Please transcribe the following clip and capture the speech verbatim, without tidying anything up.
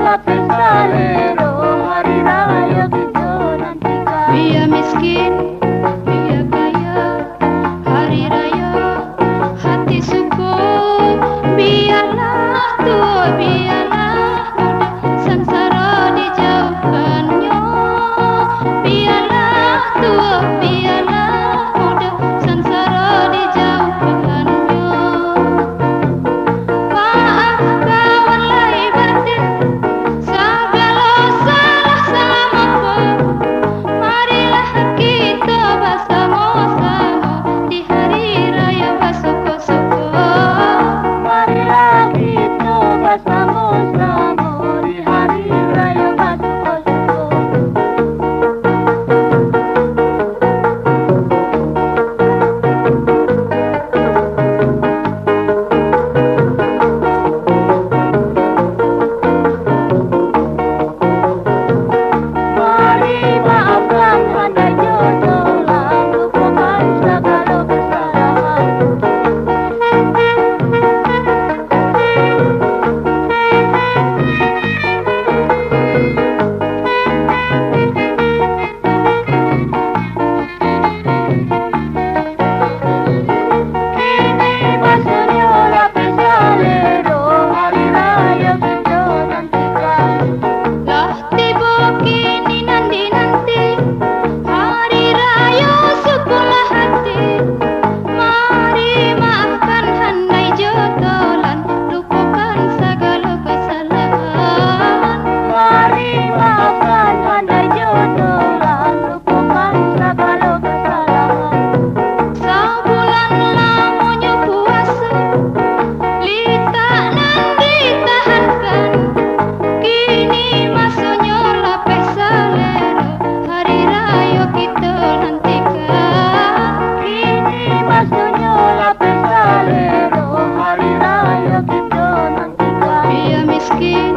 Lapeh salero, hari rayo kito nantikan. Bia miskin, bia kaya, hari rayo hati suko. Bialah tuo, bialah mudo, sansaro dijauhkannyo. Bialah tuo, bialah mudo, sansaro dijauhkannyo. Maaf kawan lahia batin, sagalo salah salamo ko. Marilah kito basamo-samo di hari rayo basuko-suko. Marilah kito basamo-samo di hari rayo basuko-suko. Mari maafkan, andai jodoh lah, lupakan sagalo kesalahan. Kini masonyo lapeh salero, hari rayo kito nantikan. Lah tibo kini nan dinanti, hari rayo sukolah ati. Mari maafkan andai jodoh lah, lupakan sagalo kasalahan. Mari maafkan andai jodoh lah, lupakan sagalo kasalahan. Sabulan lamonyo puaso, litak nan ditahankan. Kini masonyo lapeh salero, hari rayo kito nantikan. Kini masonyo lapeh salero, hari rayo kito nantikan. Bia miskin,